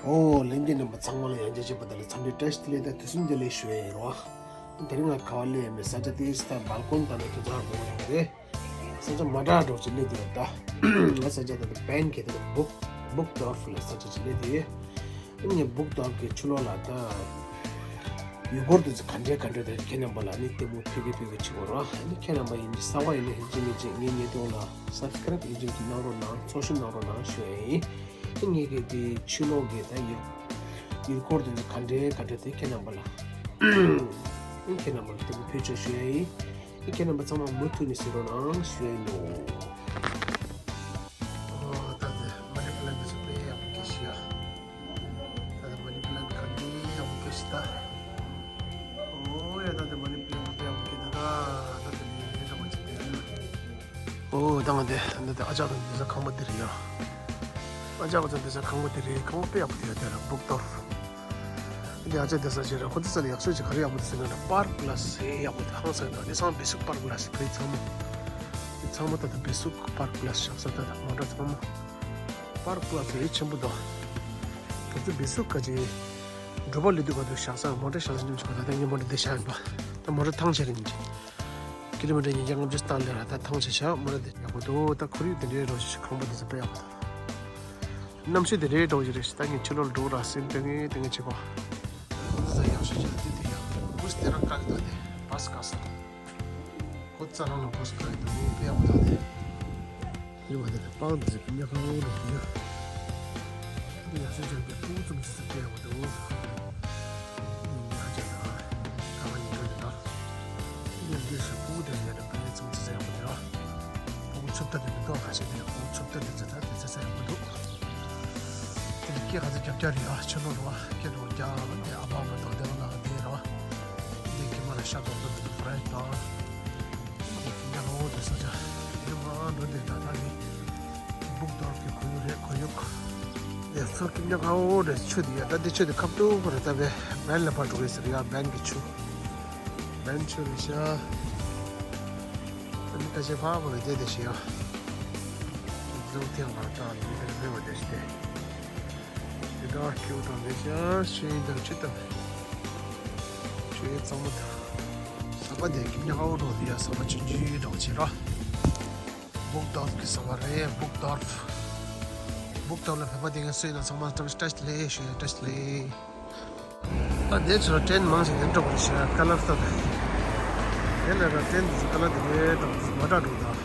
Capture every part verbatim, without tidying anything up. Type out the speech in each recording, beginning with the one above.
ཨོ། ལྷན་རྒྱས་རྣམ་པ་ཚང་མ་ལ་ཡང་བསྐྱར་བྱས་པ་དང་ལ་འཚམས་འདྲི་བཀྲ་ཤིས་བདེ་ལེགས་དང་དུས་གསུམ་བདེ་ལེགས་ཞུ་ཡ་ཡིན་རོགས། དེ་རིང་ང་ག་བ་སླེབས་ཡོད་མེད། ས་ཆ་དེ་ས་ད་སྦལ་ཀོན་ད་ནི་དུས་ཚོད་ཧ་གོ་ཡོང་གི་རེད། ས་ཆ་མ་འདྲ་འདྲ་བོ་ཅིག་སླེབས་བསྡད་ཡོད་ད། ང་ས་ཆ་ད་ནི་བན་གི་ད་ནི་སྦུག་སྦུག་དོར་ཕུ་ལ་ས་ཆ་ཅིག་སླེབས་བསྡད་ཡོད། ཨ་ནི་སྦུག་དོར་ཕུ་གི་ཕྱི་ལོགས་ལ་ད་ཡུལ་སྐོར་དེ་ཚོ་ག་འདྲས་ག་འདྲས་རེད། ཁྱེད་རྣམ་པ་ལ་ནི་ལྟད་མོ་ཕུལ་གི་ཕུལ་གི་བྱེད་དགོས་རོགས། ཨ་ནི་ཁྱེད་རྣམ་པ་ཡིན་གྱི་གསར་པ་ཡིན་ན་ཡིན་གཅིག་མིན་གཅིག་ངའི་ཉེ་དོན་ལ་སབ་སི་ཀ་རེབ་ཡིན་གཅིག་མིན་གཅིག་གནང་རོགས་གནང་། ཚོགས་ཞུགས་གནང་རོགས་གནང་ཞུ་ཡ་ཡིན། ངེད་ཀྱི་དེ་ཕྱི་ལོགས་ཀྱི་ད་ཡུལ་ཡུལ་སྐོར་དེ་ཚོ་ག་འདྲས་ག་འདྲས་དེ་ཁྱེད་རྣམ་པ་ལ་ཨིན། ཁྱེད་རྣམ་པ་ལ་དེ་ཕུལ་ཆོག་ཞུ་ཡ་ཡིན། ཨིན། ཁྱེད་རྣམ་པ་ཚང་མ་མུ་མཐུད་ནས་གཟིགས་རོགས་གནང་ཞུ་ཡ་ཡིན་ནོ། ཨོ་ད་དེ་མ་ནི་པ་ལན་དེ་ཚོ་དཔེ་ཡག་པོ་སྐྱེས་ཤག་ཡ། ད་དེ་མ་ནི་པ་ལན་ག་འདྲས་ཡག་པོ་སྐྱེས་ཤག་ད། ཨོ་ཡ། ད་དེ་མ་ནི་པ་ལན་དཔེ་ཡག་པོ་སྐྱེས་ད། ད་ད་དེ་ནི་ཡིན་འདྲ་བ་ཅིག་དེ་ཡིན། ཨོ་ད་ང་དེ་ད་དེ་ཨ་ཅག་དང་དེ་ཚོ་ཁང་པ་དེ་རེད་ཡ། ཨ་ཅག་དང་དེ་ཚོ་ཁང་པ་དེ་རེད། ཁང་པ་དཔེ་ཡག་པོ་དེ་ཡ་དེ་ར་སྦུག་དོར་ཕུ། འདི་ཨ་ཅག་དེ་ས་ཆ་རེད། ཁོ་ཚོ་ས་ལ་ཡག་ཤོས་ཅིག་ག་རེ་ཡག་པོ་འདུག་ཟེར་ན་པར་ཀི་ལ་སི་ཡག་པོ་འདུག་ཧང་སང་འདུག་འདི་ཚང་མ་བེ་སུག་པར་ཀི་ལ་སི་འདི་ཚང་མ། འདི་ཚང་མ་ད་ལྟ་བེ་སུག་པར་ཀི་ལ་སི་བཞག་ས། ད་ལྟ་མོ་ཊ་ཚང་མ་པར་ཀི་ལ་སི་རེད། ཆེན་པོ་འདུག་ང་ཚོ་བེ་སུག་ག་ཅིག་འགྲོ་བ་ལས་དུས་ག་དུས་བཞག་ས། མོ་ཊ་བཞག་ས་ཉམས་ཆུང་ད་ལྟ་ངས་མོ་ཊ་འདི་བཞག་ཡིན་པ། ད་མོ་ཊ་ཐང་ཆད་རེད་ཉིན་གཅིག་ཀི་ལོ་མི་ཊར་ཉིས་བརྒྱ་ལྔ་བཅུ་བཏང་ལེ་ར། ད་ཐང་ཆད་བཞག་མོ་ཊ་འདི་ཡག་པོ་འདུག་ད་ཁོར་ཡུག་འདི་འདྲའི་རོ་ཞིག་ཁང་པ་འདི་ཚོ་དཔེ་ཡག་པོ་འདུག་གནམ་གཤིས་དེ་རེད་འགྲོ་གི་རེད། ད་ངས་ཕྱི་ལོགས་འགྲོ་ར་སེམས་ཏེ་ངས་ཏེ་ངས་བྱེད་པ། ཁོ་ཚོ་ཡག་ཤོས་ཅིག་ལ་དེ་དེ་ཡག་བུ་སི་དེ་རང་བཀག་གི་འདུག་དེ་བ་སི་བཀག་ས། ཁོ་རྩ་རང་ལ་བུ་སི་བཀག་གི་འདུག་ངས་དཔེ་ཡག་པོ་འདུག་དེ། དེ་བ་དེ་སྤང་དེ་ཚོ་ཉག་ཁ་འོང་འགྲོ་གི་ཡོད། དེ་ཡག་ཤོས་ཅིག་ལ་དེ་ཕྲུ་གུ་ཙམ་ཅིག་ཚོ་དཔེ་ཡག་པོ་འདུག་ཡག་ཅིག་ད་ཁ་བ་ཉིན་འགྲོ་གི་འདུག་འདི་འདི་ཞིག་ཕྲུ་གུ་དེ་ཡག་དེ་དཔེ་ཙམ་ཅིག་ཚོ་ཡག་པོ་འདུག་ཕྲུ་གུ་ཚུབ་ལྟ་དེ་མི་འདུག་ཁ་ཤས་དེ་ཕྲུ་གུ་ཚུབ་ལྟ་དེ་ཚོ་ད་དེ་ཚོ་ཚོ་ཡག་པོ་འདུག་དེ་སྐད་ག་ཚོད་རྒྱབ་རྒྱག་རེད་ཡ། ཕྱི་ལོགས་རེད་བ། སྐད་རོགས་རྒྱག་དེ་ཨ་ཕ་མ་དང་དེ་བ་ལ་དེ་རེད་བ། དེ་ཁྱིམ་མ་ལ་ཤ་རྡོག་རྡོག་དེ་ཕ་ར་དང་། དེ་ཁྱིམ་རྒྱག་འོ་དེ་ས་ཆ་དེ་མ་འགྲོ་དེ་ད་ད་ནི་སྦུག་དོར་གི་ཁོར་ཡུག་རེད། ཁོར་ཡུག་དེ་ཚོ་ཁྱིམ་རྒྱག་འོ་རེད། ཆུ་དེ་ཡ་ད་དེ་ཆུ་དེ་ཁབ་ཏུ་ཁོ་རེད། ད་བའི་བན་ལ་ཕར་འགྲོ་གི་ཟེར་ཡ། བན་གི་ཆུ། བན་ཆུ་རེད་ཤག་ད་མི་ཁ་ཤས་ཕར་བ་ལ་བསྡད་བསྡད་ཤག་ཡ། ལུང་ཐེངས་ལ་ད་མི་ཁ་ཤས་ཕེབས་པ་བསྡད་ཤག་དེ། དེ་དག་ཁྱེའུ་དང་ལེ་ཤ་ཤེས་དང་ཆུ་དང་། ཆུ་ཡི་གཙང་མ་དང་། ཟམ་པ་དེ་ཁྱིམ་ཉག་འོ་འགྲོ་དེ་ཡ་ཟམ་པ་ཆུང་ཆུང་འདྲ་བོ་བྱེད་རོགས། སྦུག་དོར་གི་ཟམ་པ་རེད། སྦུག་དོར། སྦུག་དོར་ལ་ཕེབས་པ་དེ་ངས་སུ་ཡིན་ན་ཚང་མ་བཀྲ་ཤིས་བདེ་ལེགས་ཞུ་ཡ། བཀྲ་ཤིས་བདེ་ལེགས། ད་དེ་ཚོ་ལ་ཊེན་མང་ཞིག་དེ་འགྲོ་བར་ཤ་ཀ་ལར་ལྟ་དང་། དེ་ལ་ར་ཊེན་དེ་ཚོ་ཀ་ལར་དེ་འདྲའི་འདྲ་བོ་མ་འདྲ་འགྲོ་དང་།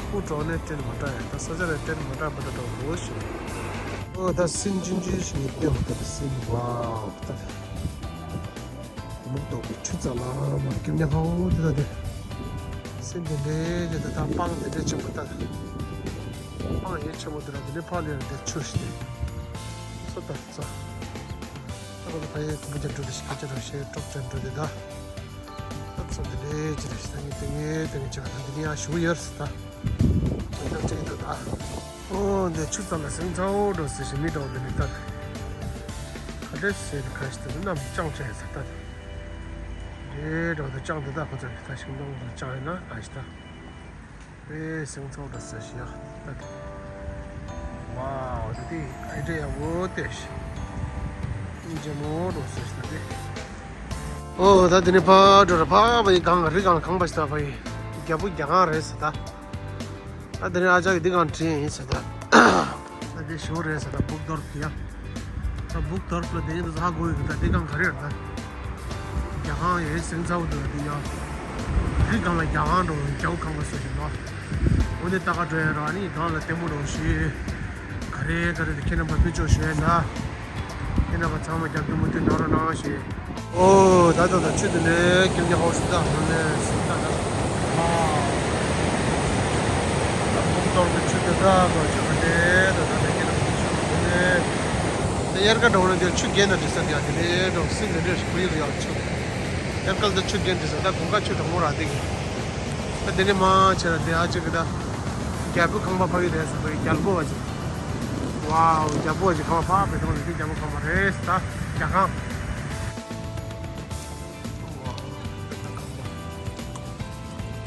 ཁོ་གྲོགས་ནས་ཊེན་མ་འདྲ་ཡ། ད་ས་ཆ་ལ་ཊེན་མ་འདྲ་མ་འདྲ་འགྲོ་བར་ཤ། ཨོ་ད་སིན་ཅུན་ཅུན་ཞིག་ནས་ལྟོས་ད་སིན། ཝའོ་ད། མུག་ཏོག་གི་ཆུ་རྩ་ལ་མར་ཀིམ་ཉ་ཧའོ་དེ་ད་དེ། སེམས་དེ་འདྲའི་དེ་ད་སྤང་དེ་འདྲའི་ཆེན་པོ་ད། སྤང་ཡེ་ཆེན་པོ་དེ་ལ་དེ་ནས་ཕར་ལ་ཡར་དེ་ཆུ་ཞིག་དེ། མཚོ་ད་རྩ། ད་ག་ད་ཕ་ཡེ་གུམ་ཅན་འགྲོ་དེ་ཞིག་ཁ་ཅ་ར་ཤེ་ཀྲོག་ཅན་འགྲོ་དེ་ད། ད་མཚོ་དེ་འདྲའི་ཅི་རེ་ཞིག་ད་ངས་དེ་ངས་དེ་ངས་ཅི་ག་ད་དེ་ནས་ཡར་ཞུ་ཡོད་ད། ཅི་ད་ཅི་ད་ད། ཨོ་འདི་ཆུ་རྩ་ལ་སེང་ཚ་འོ་འགྲོ་ཟེར་ཞིག་མི་འགྲོ་དེ་ནི་ལྟར། ག་འདྲ་ཟེར་ག་ཞིག་ཏུ་གནམ་ལྕང་ཆ་ཡ་ས་ལྟར། རེ་འགྲོ་དུ་ལྕང་དུ་ད་ཁོ་ཚོ་ད་ཤིང་སྡོང་དུ་ལྕང་ཡ་ན་ག་ཞིག་ད། ཨེ་སེང་ཚ་འོ་འགྲོ་ཟེར་ཞིག་ཡ་ལྟར། ཝའོ་དེ་དེ་ཨའི་ཌི་ཡ་འོ་དེ་ཞིག་ཨིན་ཇེ་མོ་འགྲོ་ཟེར་ཞིག་ད་དེ། ཨོ་ད་དེ་ནི་ཕ་འགྲོ་ར་ཕ་བ་ཡི་གང་རི་གང་ཁང་པ་ཞིག་ད་ཕ་ཡི་རྒྱ་བོ་རྒྱ་གང་རེད་ཟེར་ད། ད་དེ་རིང་ཨ་ཅག་གིས་འདི་གང་བྲིས་ཡིན་ཟེར་ད། ད་དེ་ཞོ་རེད་ཟེར་ད། སྦུག་དོར་ཕུ་ཡ། ད་སྦུག་དོར་ཕུ་ལ་དེ་ཡིན་དུ་ཧ་གོ་ཡོད་གི། ད་དེ་གང་ག་རེ་རེད་ད། རྒྱ་གང་ཡོད་སེང་ཚ་བོ་འདུག་ད་དེ་ཡ། རི་གང་ལ་རྒྱ་གང་འགྲོ་རྒྱ་བོ་ཁང་པ་བཟོ་བཞིན་པ། འོ་ནི་ད་ག་འགྲོ་ཡ་ར་ནི་གང་ལ་ལྟད་མོ་འགྲོ་ཞིག་ག་རེ་ག་རེ་དེ་ཁྱེད་རྣམ་པ་ཕུལ་ཆོག་ཞུ་ཡ་ན། ཁྱེད་རྣམ་པ་ཚང་མ་རྒྱབ་སྐྱོར་མུ་མཐུད་གནང་རོགས་གནང་ཞེས། ཨོ་ད་ད་ད་ཆུ་དེ་ནས་ཀིམ་ཉ་ཧོ་སུ་ད་ཧོ་ནས་སུ་ད་ད་ཨ་ད་ཕུག་གཏོར་གི་ཆུ་དེ་ད་ད་ཆུ་ག་དེ་ད་ད་ད་ཀི་ན་ཆུ་དེ་ནས་ད་དབྱར་ཁ་འགྲོ་ན་དེ་ཆུ་རྒྱས་ན་དེ་ས་དེ་ཡ་དེ་ནས་འགྲོ་སྲིན་དེ་འདྲས་ཁུ་ཡི་གི་ཡ་ཆུ་དབྱར་ཁ་ལ་ད་ཆུ་རྒྱས་དེ་ས་ད་དགུན་ཁ་ཆུ་གྲང་མོ་ར་དེ་གི་ད་དེ་ནས་མ་ཆེ་ར་དེ་ཨ་ཅིག་གི་ད་རྒྱལ་པོ་ཁང་པ་ཕ་གི་རེད་ས་ཕ་གི་རྒྱལ་པོ་བ་ཅིག་ཝའོ། རྒྱལ་པོ་ཅིག་ཁང་པ་ཕ་བེ་ཐོང་ལི་ཏི་རྒྱལ་པོ་ཁང་པ་རེད་ད་རྒྱ་ཁང་།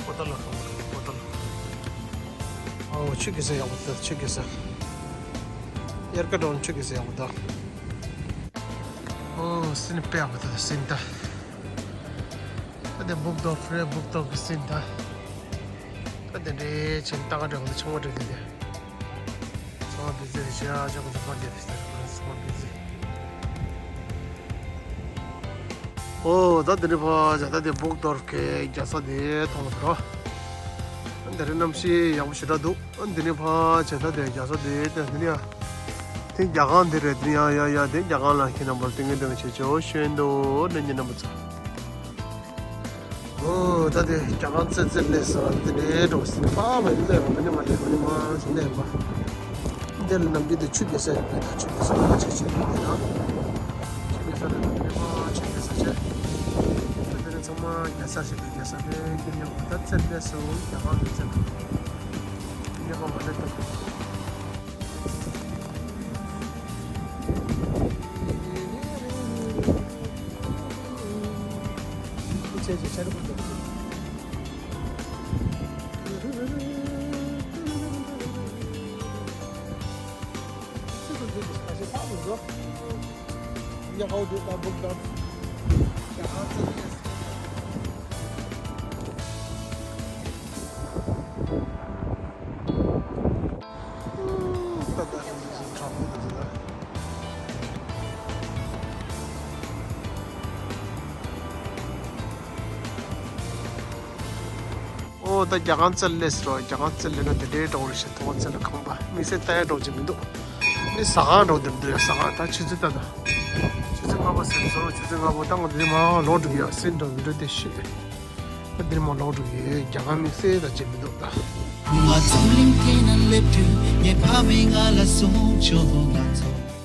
པོ་ཏ་ལ་ཁང་པ་རེད། པོ་ཏ་ལ། ཨའོ་ཆུ་གི་ས་ཡག་པོ་ད་ཆུ་གི་ས། དབྱར་ཁ་འགྲོ་ན་ཆུ་གི་ས་ཡག་པོ་ད། སིན་པེ་བ་ད་སིན་ད། ད་དེ་སྦུག་དོག་ཕེ་སྦུག་དོག་གི་སིན་ད། ད་དེ་འདྲའི་ཆེན་ཏག་འདྲ་བ་ད་ཆུང་བ་འདྲ་དེ་དེ། ཚང་མ་བི་ཟི་རེད་ཤག་ཅག་གི་ཚང་མ་བི་ཟི། ཚང་མ་བི་ཟི། ཨོ་ད་དེ་འདྲའི་ཕ་ཇ་ད་དེ་སྦུག་དོག་གི་རྒྱལ་ས་དེ་མཐོང་བ་དང་། ཨ་འདི་རེད། གནམ་གཤིས་ཡག་པོ་ཞེ་དྲག་འདུག་ཨ་འདི་ནས་ཕར་བྱས་ད་དེ་རྒྱལ་ས་དེ་དེ་འདི་ནས་ཡ། དེ་རྒྱ་གང་འདི་རེད། དེ་ཡ་ཡ་ཡ་དེ་རྒྱ་གང་ལ་ཁྱེད་རྣམ་པར་ཏིང་ངེ་ཏིང་ངེ་བྱེད་ཆོག་ཤོད་འདུག་ནི་ཉིན་རྣམ་པ་ཚོ། ཨོ་ད་དེ་རྒྱ་གང་ཙེ་ཙེ་སླེབས་སོང་། འདི་ནས་འགྲོ་ཟིན་པ་མ་ཡིན་ལས་མ་ནི་མ་ལས་མ་ནི་མ་ཟིན་ལས་མ། འདི་ལ་ནམ་རྒྱུན་དུ་ཆུ་རྒྱག་ས་རེད། ད་ཆུ་རྒྱག་ས་ལ་ཆེ་ཆེ་རེད་ད། ཆུ་རྒྱག་ས་རེད། ད་ནི་མ་ཆུ་རྒྱག་ས་ཆེ། ད་དེ་ནས་ཚང་མ་རྒྱལ་ས་ཞིག་ཏུ་རྒྱལ་ས་དེ་ཀྱི་ཉོ་བ་ད་ཙེ་སླེབས་སོང་། རྒྱ་གང་གི་ཙེ་ཉོ་བ་མ་སླེབས་ཐུབ། ཆེ་ཆེ་ཆེ་རུ་འགྲོ། ཨོ་ད་རྒྱ་གང་ཙེ་སླེབས་རོ། རྒྱ་གང་ཙེ་སླེབས་ན་དེ་འདྲའི་འགྲོ་རེད་ཤག་ཐོག་ཙེ་ལ་ཁང་པ་དམིགས་བསལ་ལྟ་ཡ་འགྲོ་གི་མི་འདུག་ཨ་ནི་ཟ་ཁང་འགྲོ་འདིར་འདུག་ཟ་ཁང་ད་ཆུ་ཚོད་ད་ད། ཆུ་ཚོད་ལྔ་པ་ཟིན་སོང་། ཆུ་ཚོད་ལྔ་པ་ད་ང་འདིར་མར་ལོག་འགྲོ་གི་ཡོད། སེམས་འགྲོ་མི་འགྲོ་དེ་ཤེས། ད་འདིར་མར་ལོག་འགྲོ་གི་ཡོད། རྒྱ་གར་དམིགས་བསལ་ད་བྱེད་མི་འདུག་ད། ང་ཚོ་གླིང་དེ་ན་སླེབས་དུས་ངའི་ཕ་མས་ང་ལ་གསུངས་བྱུང་། ང་ཚོ་